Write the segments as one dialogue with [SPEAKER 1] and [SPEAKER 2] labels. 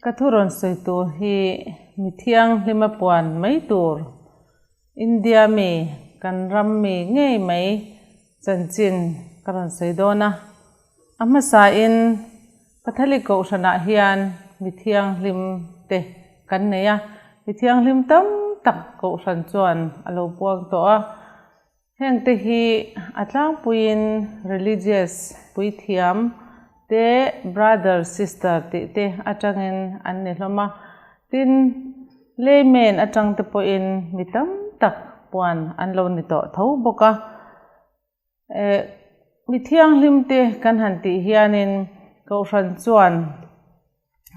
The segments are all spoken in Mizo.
[SPEAKER 1] Ka thu rawn sawi tur hi mi thianghlima puan mai tur India mi kan ram mi ngei mai chanchin ka rawn sawi dawn a. A hmasain Catholic Kohhranah hian mi thianghlim te kan nei a, mi thianghlim tam tak Kohhran chuan a lo puang tawh a. Hengte hi a tlangpuiin religious puithiam te brother sister tih te atangin an ni hlawm a, tin layman atang te pawhin mi tam tak puan an lo ni tawh tho bawk a. Eh mi thianghlim te kan han tih hianin Kohhran chuan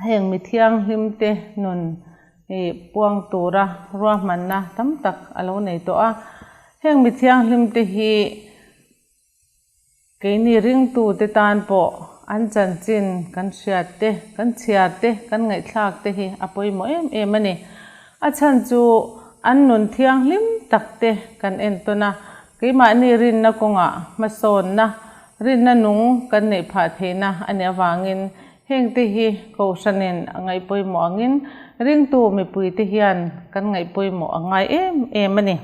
[SPEAKER 1] heng mi thianghlim te nun ih puang tura ruahmanna tam tak a lo nei tawh a. Heng mi thianghlim te hi keini ringtu te tan pawh an chanchin kan hriat te, kan chhiar te, kan ngaihthlak te hi a pawimawh em em a ni. A chhan chu an nun thianghlim tak te kan entawn a, Keimahni rinna kawngah hmasawnna, rinna nung kan neih phah theihna a nih avangin hengte hi Kohhranin a ngaih pawimawh angin ringtu mipuite hian kan ngaih pawimawh a ngai em em a ni.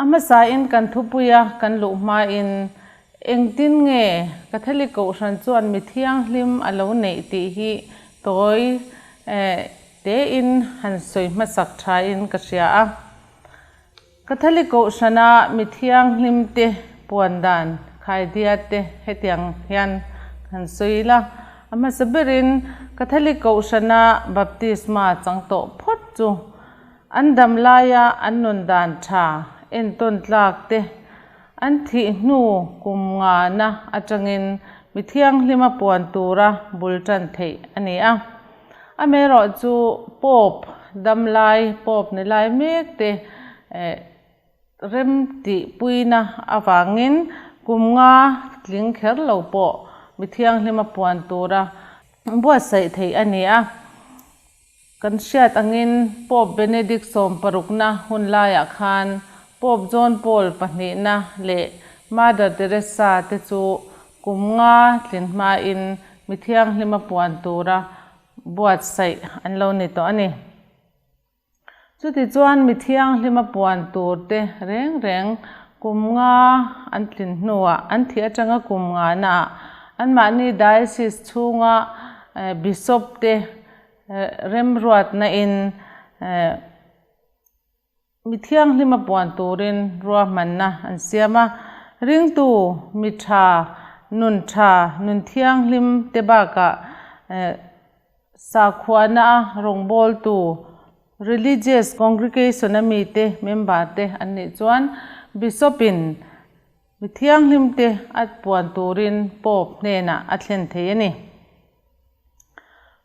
[SPEAKER 1] A hmasain kan thupuia kan luh hmain engtin nge Catholic Kohhran chuan mi thianghlim a lo neih tih hi tawi tein han sawi hmasak thain ka hria a. Catholic Kohhrana mi thianghlimte puan dan khaidia te hetiang hian han sawi ila, a hmasa berin Catholic Kohhrana baptisma chang tawh phawt chu an dam laia an nun dan tha entawn tlak te an thih hnu kum ngana atangin mi thianghlima puan tura bul tan theih a ni a. Amaherawh chu Pope damlai, Pope ni lai mek te rem tihpuina avangin kum nga tling kher lo pawh mi thianghlima puan tura buatsaih theih a ni a. Kan hriat angin Pope Benedict sawmparukna hun laiah khan Pope John Paul pahnihna leh Mother Teresa te chu Kum nga tlin hmain mi thianghlima puan tura buatsaih an lo ni tawh a ni. Chutichuan mi thianghlima puan tur te reng reng kum nga an tlin hnuah an thih atanga kum nganaah anmahni diocese chhunga bishop te remruatna in Mi thianghlima puan turin ruahmanna an siam a, ringtu mi tha, nun tha, nun thianghlim te bakah sakhuana a rawngbawltu, religious congregation a mite member te an nih chuan Bishop-in mi thianghlim te a puan turin Pope hnenah a thlen thei a ni.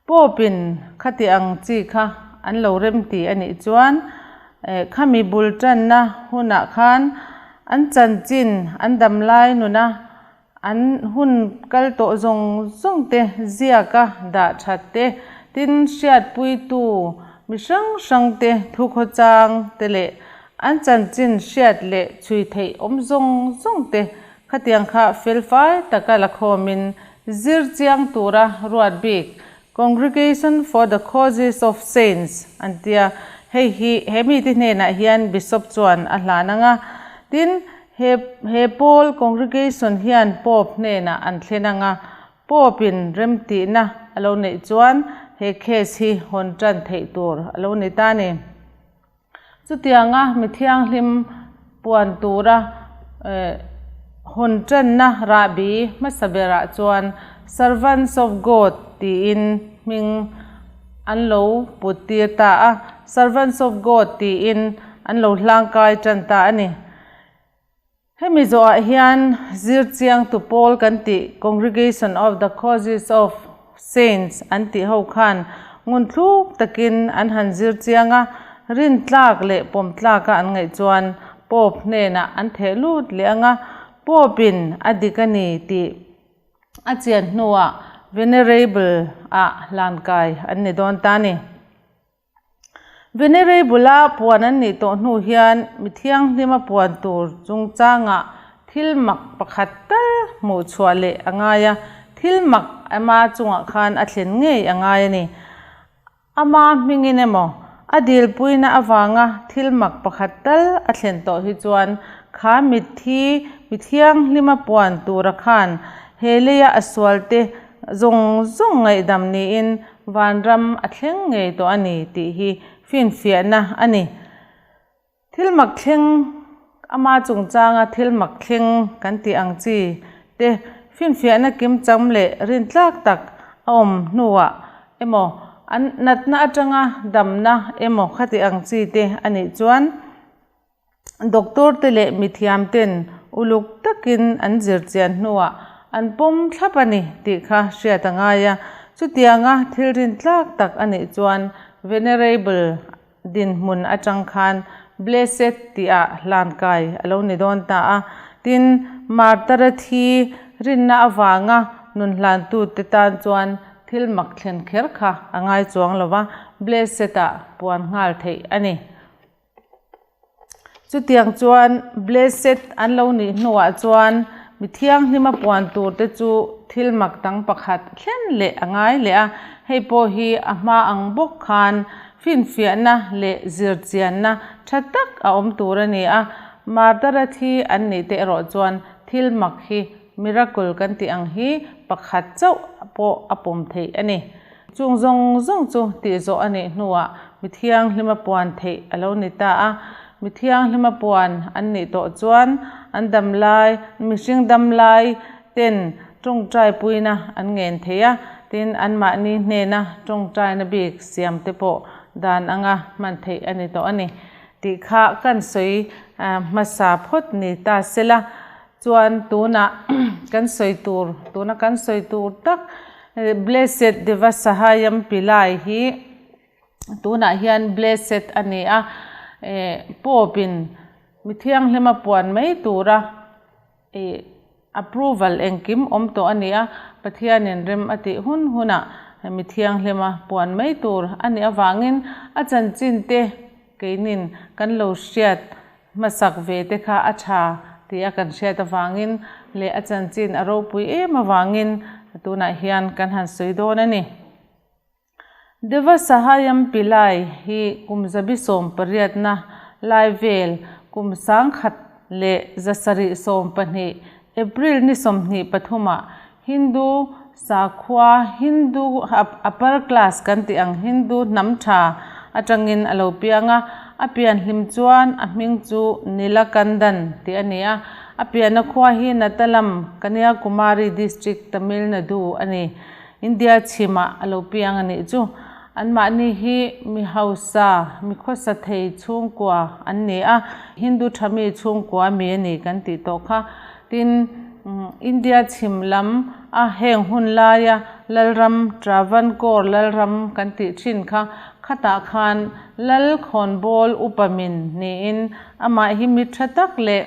[SPEAKER 1] Pope-in khati ang chi kha an lo rem ti a nih chuan khami bul tanna hunah khan an chanchin, an damlai nuna an hun kal tawh zawng zawng te ziaka dah that te, tin hriatpuitu mi hrang hrang te thukhawchang te leh an chanchin hriat leh chhui theih awm zawng zawng te Khatiang kha felfai taka la khawmin zir chiang tura ruat bik Congregation for the Causes of Saints an tia, hei hi he mite hnenah hian Bishop chuan a hlan ang a, tin he he pawl congregation hian Pope hnenah an thlen ang a, Pope in remtihna a lo neih chuan he case hi hawn tan theih tur a lo ni ta a ni. Chutianga mi thianghlim puan tura hawn tanna rahbi hmasa berah chuan Servants of God tiin hming an lo put tir ta a, Servants of God tiin an lo hlangkai tan ta a ni. Hemi zawhah hian zir chiangtu pawl kan tih Congregation of the Causes of Saints an tih ho khan ngun thluk takin an han zir chiang a, rin tlak leh pawm tlaka an ngaih chuan Pope hnenah an theh lut leh ang a, Pope-in a dik a ni tih a chian hnuah Venerable-ah hlankai an ni dawn ta a ni. Venerable-a puan an nih tawh hnu hian mi thianghlima puan tur chungchangah thil mak pakhat tal hmuh chhuah leh a ngai a. thil mak ama chungah khan a thlen ngei a ngai a ni. Ama hmingin emaw, a dilpuina avanga thil mak pakhat tal a thlen tawh hi chuan kha mitthi mi thianghlima puan tura khan he leia a sualte zawng zawng ngaihdam niin vanram a thleng ngei tawh a ni tih hi finfiahna a ni. Thil mak thleng, ama chungchanga thil mak thleng kan tih ang chi te finfiahna kimcham leh rintlak tak a awm hnuah emaw, an natna atanga damna emaw khati ang chi te a nih chuan doctor te leh mithiam ten uluk takin an zirchian hnuah an pawm thlap a ni tih kha hriat a ngai a. Chutianga thil rintlak tak a nih chuan Venerable dinhmun atang khan Blessed tihah hlankai a lo ni dawn ta a. Tin, Martara thi rinna avanga nun hlantute tan chuan thil mak thlen kher kha a ngai chuang lo va, Blessed-ah puan nghal theih a ni. Chutiang chuan Blessed an lo nih hnuah chuan mi thianghlima puan turte chu thil mak dang pakhat thlen leh a ngai leh a, hei pawh hi a hma ang bawk khan finfiahna leh zirchianna tha tak a awm tur a ni a. Martara thi an nih te erawh chuan thil mak hi miracle kan tih ang hi pakhat chauh pawh a pawm theih a ni. Chung zawng zawng chu tih zawh a nih hnuah mi thianghlima puan theih a lo ni ta a. Mi thianghlima puan an nih tawh chuan an dam lai, mihring dam lai ten tawngtai puina an ngen thei a, tin anmahni hnena tawngtaina bik siam te pawh dan anga hman theih a ni tawh a ni tih kha kan sawi hmasa phawt ni ta sela. Chuan tunah kan sawi tur, tuna kan sawi tur tak Blessed Devasahayam Pillai hi tunah hian Blessed a ni a, Pope in mi thianghlima puan mai tura ih approval engkim awm tawh a ni a, Pathianin rem a tih hun hunah mi thianghlima puan mai tur a nih avangin a chanchin te keinin kan lo hriat Hmasak ve te kha a tha tih a kan hriat avangin leh a chanchin a ropui em avangin tunah hian kan han sawi dawn a ni. Devasahayam Pillai hi kum zabi 18na lai vel kum 1712 April ni 23 ah Hindu sakhua Hindu upper class kan tih ang Hindu hnam tha atangin a lo piang a, a pian hlim chuan a hming chu Nilakandan tih a ni a, a pianna khua hi Natalam, Kanyakumari district, Tamil Nadu a ni. India chhimah a lo piang a nih chu. Anmahni hi mi hausa, mi khawsa thei chhungkua an ni a, Hindu tha mi chhungkua mi a ni kan tih tawh kha. Tin, India chhim lam a heng hun laia Lalram, Travancore Lalram kan tih thin kha, khatah khan Lal khawnbawl upa min niin amah hi mi tha tak leh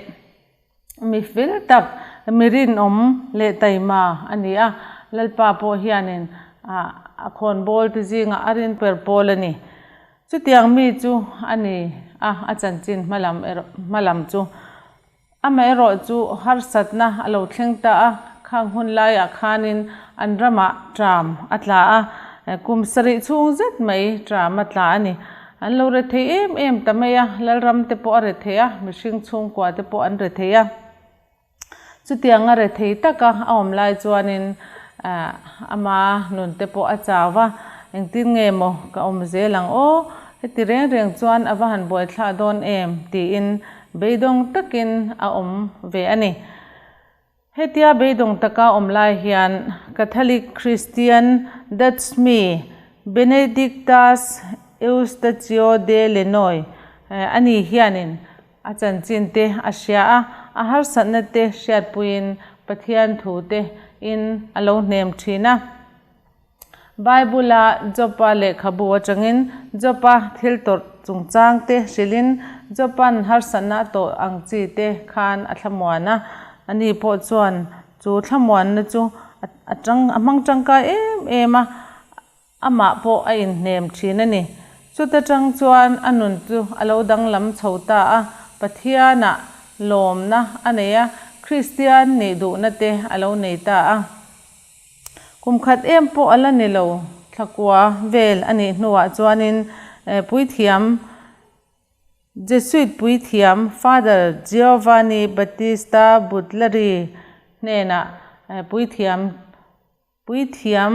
[SPEAKER 1] mi fel tak, mi rinawm leh taima a ni a. Lalpa pawh hianin a khawnbawl te zingah a rin per pawl a ni. Chutiang mi chu a ni a, a chanchin hmalam erawh hmalam chu. Amaherawh chu harsatna a lo thleng ta a, khang hun laiah khanin an ramah tram a tla a, kum sarih chhung zet mai tram a tla a ni. An lo re thei em em ta mai a, Lalram te pawh a re thei a, mihring chhungkua te pawh an re thei a. Chutiang a re thei taka a awm lai chuanin ama nun te pawh a chau va, engtin nge maw ka awm zel ang aw, heti reng reng chuan a va han buaithlah dawn em tiin Beidawng takin a awm ve a ni. Hetia beidawng taka awm lai hian Catholic Christian Dutch mi Benedictus Eustachio de Lenoy a ni hianin a chanchin te a hria a, a harsatna te hriatpuiin Pathian thu te in a lo hnem thin a. Bible-a Job-a lehkhabu atangin Job-a thil tawrh chungchang te hrilhin Job-a'n harsatna a tawh ang chi te khan a thlamuan a. Ani pawh chuan chu thlamuanna chu a tang a hmang tangkai em em a, amah pawh a inhnem thin a ni. Chuta tang chuan a nun chu a lo danglam chho ta a, Pathianah lawmna a nei a, Kristian nih duhna te a lo nei ta a. Kum khat em pawh a la ni lo, thla kua vel a nih hnuah chuanin puithiam Jesuit puithiam Father Giovanni Battista Buttleri hnenah puithiam Puithiam,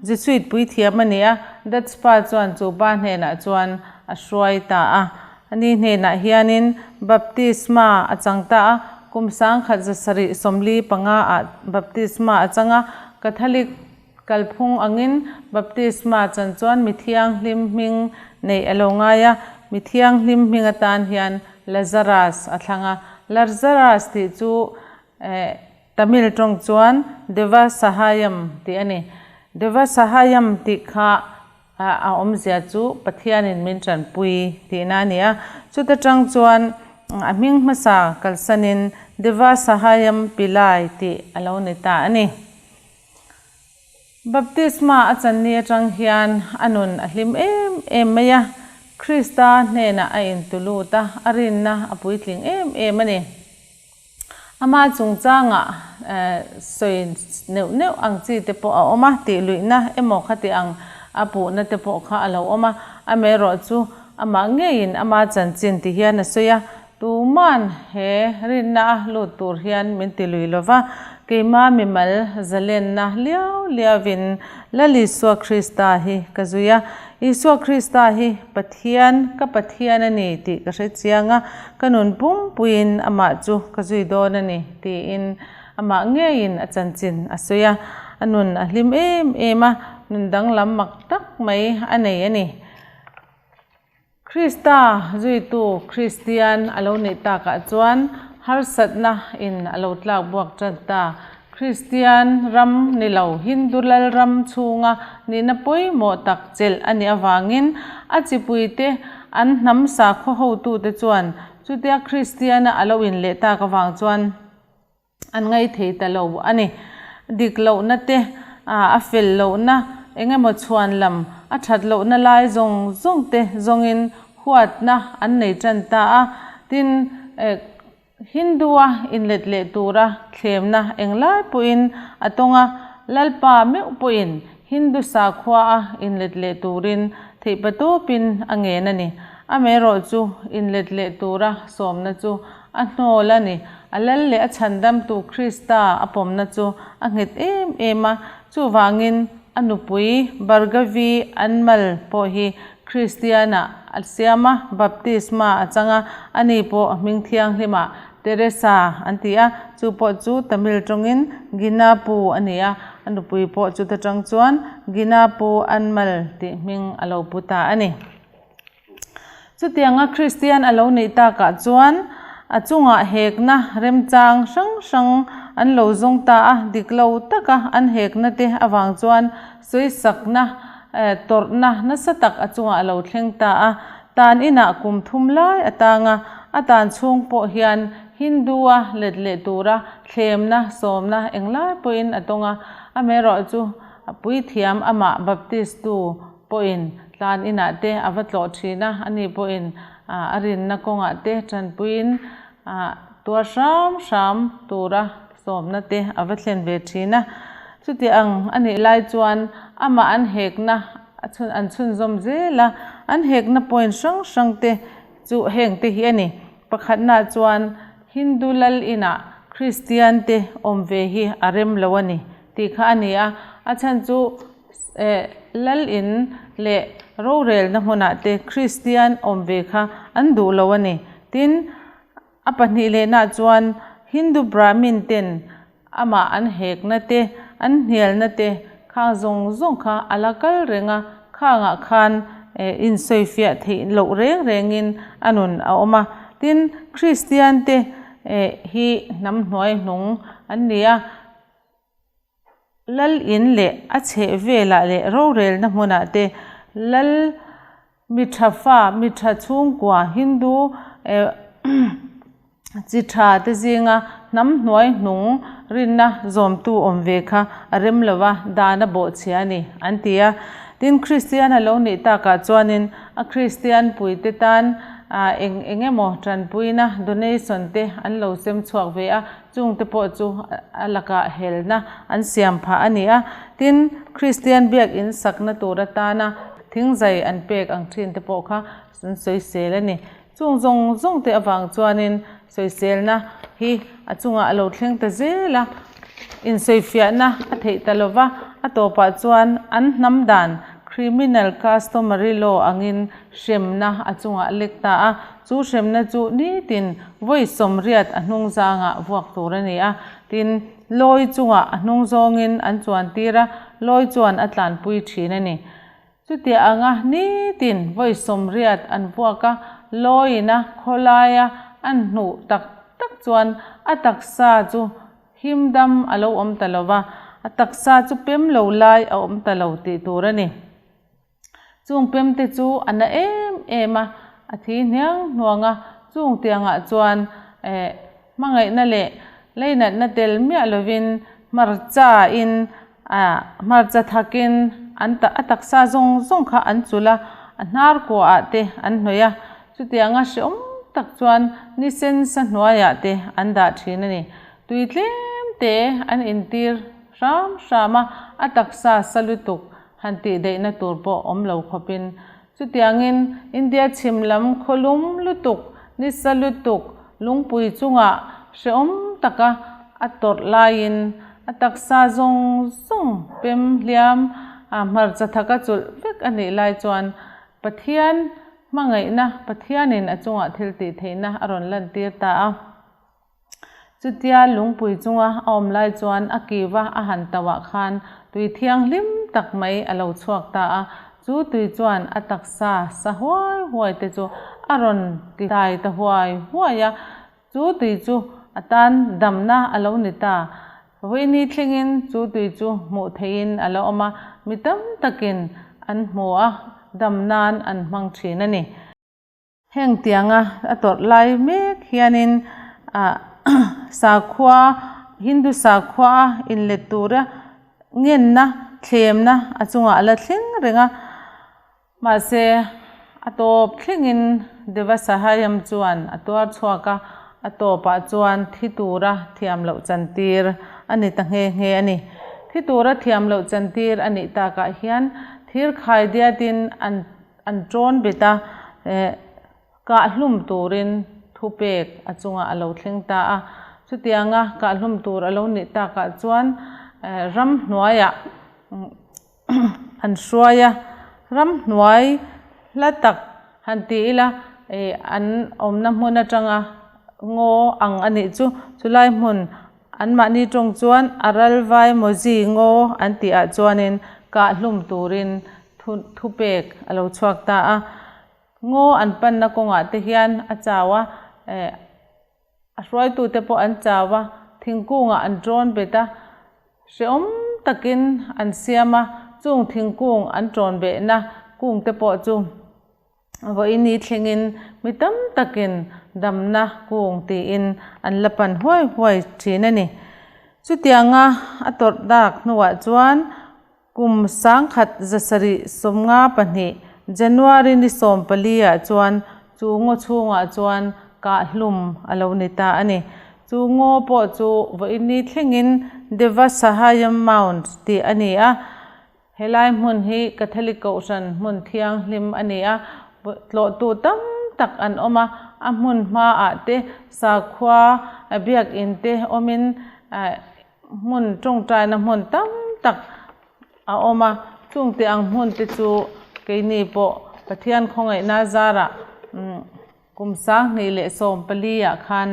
[SPEAKER 1] Jesuit puithiam a ni a, Dutch pa chuan chu pa hnenah chuan a hruai ta a. Ani hnenah hianin baptisma a chang ta a, kum 1775 ah baptisma a chang a, Catholic kalphung angin baptisma chan chuan mi thianghlim hming neih a lo ngai a, mi thianghlim hming atan hian Lazarus a thlang a. Lazarus tih chu Tamil tawng chuan Devasahayam tih a ni. Devasahayam tih kha a awmzia chu Pathianin min tanpui tihna a ni a. Chuta tang chuan a hming hmasa kalsanin Devasahayam Pillai tih a lo ni ta a ni. Baptisma a chan ni atang hian a nun a hlim em em mai a, Krista hnenah a intulut a, a rinna a puitling em em a ni. Ama chungchangah sawi neuh neuh ang chi te pawh a awm a, tih luihna emaw khati ang a puhna te pawh kha a lo awm a, amaherawh chu amah ngeiin ama chanchin ti hian a sawi a, Tuman he rinna a lut tur hian min ti lui lo va, keima mimal zalenna liau liauin Lal Isua Krista hi ka zui a. Isua Krista hi Pathian, ka Pathian a ni tih ka hre chiang a, ka nun pumpuiin amah chu ka zui dawn a ni tiin amah ngeiin a chanchin a sawi a. A nun a hlim em em a, nun danglam mak tak mai a nei a ni. Krista zuitu Kristian a lo neih takah chuan harsatna in a lo tlak buak tan ta. Kristian ram ni lo Hindu lal ram chhunga nihna pawimawh tak chelh a nih avangin a chipuite an hnam sakhaw hotute chuan chutia Kristiana a lo inleh tak avang chuan an ngaithei ta lo a ni. Dik lohna te, a fel lohna, eng emaw chhuan lam a that lohna lai zawng zawng te zawngin huatna an nei tan ta a. Tin, Hindu-a inlet leh tura thlemna englai pawhin a tawng a, Lalpa meuh pawhin Hindu sakhua-a inlet leh turin theihpatawpin a ngen a ni. Amaherawh chu inlet leh tura sawmna chu a hnawl a ni. A lal leh a chhandamtu Krista a pawmna chu a nghet em em a, chuvangin a nupui Bhargavi Anmal pawh hi Kristianah a siam a, baptisma a chang a, ani pawh a hming thianghlimah Teresa an ti a, chu pawh chu Tamil tawngin Ginapu a ni a, a nupui pawh chuta tang chuan Ginapu Anmal tih hming a lo pu ta a ni. Chutianga Kristian a lo neih takah chuan a chungah hekna remchang hrang hrang an lo zawng ta a, dik lo taka an hekna te avang chuan sawisakna tawrhna nasa tak a chungah a lo thleng ta a. Tan inah kum thum lai a tang a, a tan chhung pawh hian Hindu-a let leh tura thlemna, sawmna englai pawhin a tawng a, amaherawh chu a puithiam amah Baptist-tu pawhin tlan inah te a va tlawh thin a, ani pawhin a rinna kawngah te tanpuiin tuar hram hram tura sawmna te a va thlen ve thin a. Chuti ang a nih lai chuan amah an hekna a chhun an chhunzawm zel a, an hekna point hrang hrang te chu heng te hi a ni. Pakhatnaah chuan Hindu lal inah Kristian te awm ve hi a rem lo a ni tih kha a ni a, a chhan chu lal in leh rorelna hmunah te Kristian awm ve kha an duh lo a ni. Tin, a pahnih lehnaah chuan Hindu Brahmin ten amah an hekna te, an hnialna te khang zawng zawng kha a la kal reng a, khangah khan insawifiah theih loh reng rengin a nun a awm a. Tin, Kristian te hi hnam hnuai hnung an ni a. Lal in leh a chheh velah leh rorelna hmunah te lal mi tha fa, mi tha chhungkua, Hindu chi tha te zinga hnam hnuai hnung rinna zawmtu awm ve kha a rem lo va, dan a bawhchhia a ni an ti a. Tin, Kristian a lo nih takah chuanin a Kristian puite tan. Eng eng emaw tanpuina, donation, te an lo sem chhuak ve a, chungte pawh chu a lakah helna an siam phah a ni a. Tin, Kristian biakinn sakna tur atana thingzai an pek ang thin te pawh kha an sawisel a ni. Chung zawng zawng te avang chuanin sawiselna hi a chungah a lo thleng ta zel a, insawifiahna a theih ta lova, a tawpah chuan an hnam dan Criminal Customary Law angin hremna a chungah a lek ta a, chu hremna chu nitin vawi 80 a hnung zangah vuak tur a ni a, tin, lawi chungah a hnung zawngin an chuan tir a, lawi chuan a tlanpui thin a ni. Chutiah anga nitin vawi 80 an vuak a, lawiin a khawlaia an hnuh tak tak chuan a taksa chu him dam a lo awm ta lo va, a taksa chu pem lo lai a awm ta lo tih tur a ni. Chung pemte chu a na em em a, a thi hniang hnuang a, chung tiangah chuan eh hmangaihna leh leinatna tel miah lovin hmarcha in ah hmarcha thakin an a taksa zawng zawng kha an chulh a, a hnar kuahah te an hnawih a, chutianga hrehawm tak chuan ni sen sa hnuaiah te an dah thin a ni. Tui tlem te an intir hram hram a, a taksa sa lutuk han tih daihna tur pawh awm lo khawpin. Chutiangin India chhim lam khawlum lutuk, nisa lutuk, lungpui chungah hrehawm taka a tawrh laiin a taksa zawng zawng pem hliam hmarcha thaka chulh vek a nih lai chuan Pathian hmangaihna, Pathianin a chungah thil tih theihna a rawn lantir ta a. Chutia lungpui chunga a awm lai chuan a kiva a han tauh khan tui thianghlim tak mai a lo chhuak ta a, chu tui chuan a taksa sa huai huai te chu a rawn ti tai ta huai huai a, chu tui chu a tan damna a lo ni ta. Vawiini thlengin chu tui chu hmuh theihin a la awm a, mi tam takin an hmu a, dam nan an hmang thin a ni. Heng tianga a tawrh lai mek hianin ah sakhua Hindu sakhua a inlet tura ngenna thlemna a chungah a la thleng reng a, mahse a tawp thlengin Devasahayam chuan a tuar chhuak a, a tawpah chuan thi tura thiam loh chantir a ni ta nghe nghe a ni. Thi tura thiam loh chantir a nih takah hian thir khai diatin an An ṭawn bet a, eh, kahhlum turin thupek a chungah a lo thleng ta a. Chutianga kahhlum tur a lo nih takah chuan, eh, ramhnuaiah an hruai a. Ramhnuai hla tak han ti ila, eh, an awmna hmun atanga ngaw ang a nih chu. Chulai hmun anmahni tawng chuan a ralvai mawzi ngaw an tih ah chuanin kahhlum turin Thu thupek a lo chhuak ta a, ngaw an panna kawngah te hian a chau a, eh a hruaitute pawh an chau a, thingkungah an tawn bet a, hrehawm takin an siam a, chung thingkung an tawn behna kung te pawh chu vawiini thlengin mi tam takin damna kung tiin an la pan huai huai thin a ni. Chutianga a tawrh dak hnuah chuan Kum 1772 January ni 14 ah chuan chu ngaw chhungah chuan kahhlum a lo ni ta a ni. Chu ngaw pawh chu vawiini thlengin Devasahayam Mount tih a ni a. Helai hmun hi Catholic Kohhran hmun thianghlim a ni a, tlawhtu tam tak an awm a, a hmun hmaah te sakhua biakinn te awmin Hmun tawngtaina hmun tam tak a awm a, chungte ang hmun te chu keini pawh Pathian khawngaihna zarah kum 2014 ah khan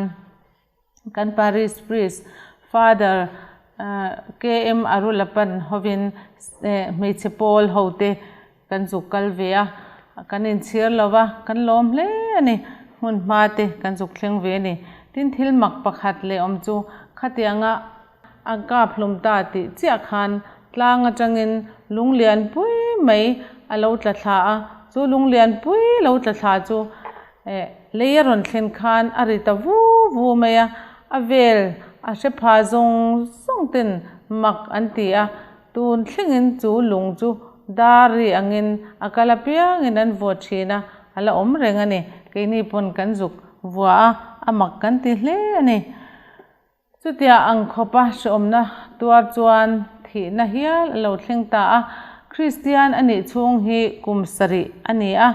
[SPEAKER 1] kan Parish Priest Father KM Arulapan hovin hmeichhe pawl ho te kan zuk kal ve a, kan inchhir lo va, kan lawm hle a ni. Hmun hma te kan zuk thleng ve a ni. Tin, thil mak pakhat leh awm chu khatianga a kap hlum ta tih chiah khan tlang atangin lung lian pui mai a lo tla thla a, chu lung lian pui lo tla thla chu eh lei a rawn thlen khan a ri ta vu vu mai a, a vel a hre pha zawng zawng ten mak an ti a. Tun thlengin chu lung chu dar ri angin a kal apiangin an vuah thin a, a la awm reng a ni. Keini pawn kan zuk vua a, a mak kan ti hle a ni. Chutia ang khawpa hreawmna tuar chuan thihna hial a lo thleng ta a. Kristian a nih chhung hi kum sarih a ni a,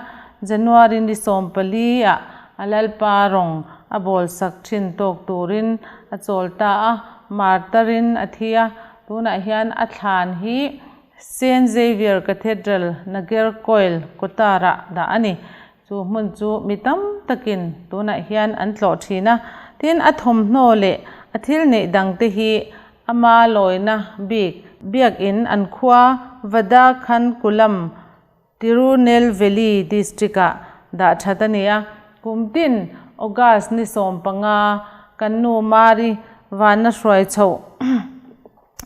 [SPEAKER 1] January ni 14 ah a Lalpa rawng a bawlsak thin tawk turin a chawl ta a, martar in a thi a, tunah hian a thlan hi Saint Xavier Cathedral, Nagercoil, Kottar ah dah a ni. Chu hmun chu mi tam takin tunah hian an tlawh thin a, tin a thawmhnaw leh a thil neih dangte hi ama lawina bik biakin an khua Vadakhankulam Tirunelveli district ah dah that a ni a. Kum tin August ni 15 kan nu Mari vanna hruai chhoh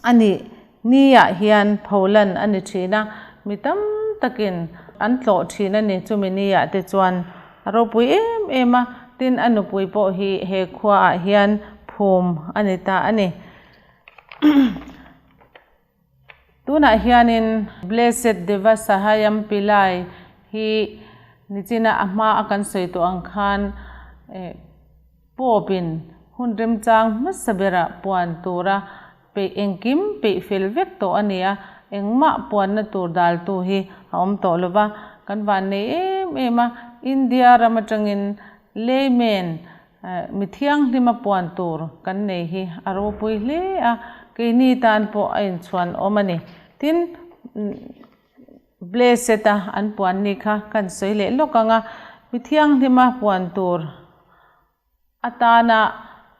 [SPEAKER 1] a nih Ni-ah hian pholan a ni thin a, mi tam takin an tlawh thin a ni. Chumi ni-ah te chuan a ropui em em a, tin a nupui pawh hi he khuaah hian phum a ni ta a ni. Tunah hianin Blessed Deva Sahayam Pillai hi nichina a hma a kan sawi tawh ang khan Pope-in hun remchang hmasa berah puan tura Peih engkim peih fel vek tawh a ni a, engmah puanna tur daltu hi a awm tawh lo va, kan van nei em em a, India ram atangin layman mi thianghlima puan tur kan nei hi a ropui hle a, keini tan pawh a inchhuan awm a ni. Tin, Blessed a an puan ni kha kan sawi leh lawk ang a, mi thianghlima puan tur Atana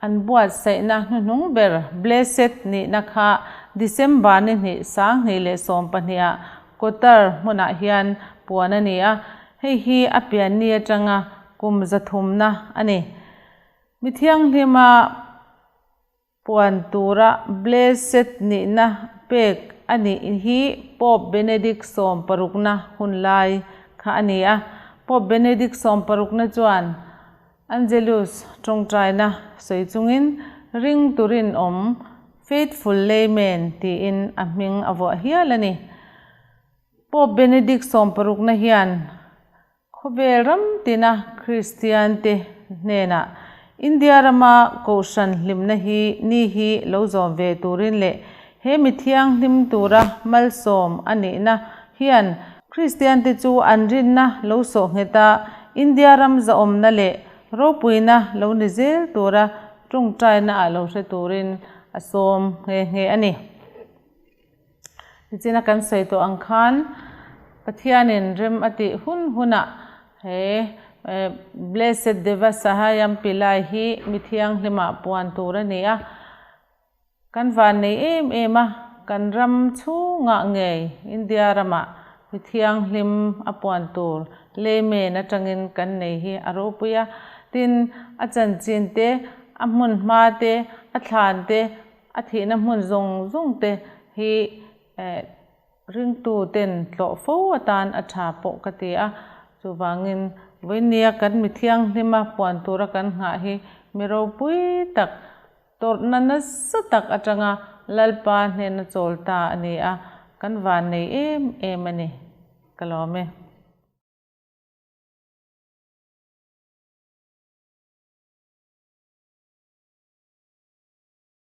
[SPEAKER 1] an buatsaihna hnuhnung ber Blessed nihna kha December ni hnih 2012 ah Qatar hmunah hian puan a ni a, hei hi a pianni atanga kum zathumna a ni. Mi thianghlima Puan tura Blessed nihna pek a nih hi Pope Benedict sawmparukna hun lai kha a ni a. Pope Benedict sawmparukna chuan Angelus tawngtaina sawi chungin ring turin awm, faithful layman, tiin a hming a vuah hial a ni. Pope Benedict sawmparukna hian Khawvel ram tina Kristiante hnenah India rama Kohhran hlimna hi ni hi lo zawm ve turin leh he mi thianghlim tura malsawm a nihna hian Kristiante chu an rinna lo sawh nghet a, India ram zahawmna leh ropuina lo ni zel tura tawngtaina ah lo hre turin a sawm nghe nghe a ni. Nichina kan sawi tawh ang khan Pathianin rem a tih hun hunah he Blessed Deva Sahayam Pillai hi mi thianghlimah puan tur a ni a. Kan van nei em em a, kan ram chhungah ngei India ramah mi thianghlim a puan tur layman atangin kan nei hi a ropui a. Tin, a chanchin te, a hmun hma te, a thlan te, A thihna hmun zawng zawng te hi ringtu ten tlawh fo atan a tha pawh ka ti a, chuvangin vawinia kan mi thianghlima puan tura kan nghah hi mi ropui tak tawrhna nasa tak atanga Lalpa hnena chawl ta a ni a, kan van nei em em a ni. Ka lawm e.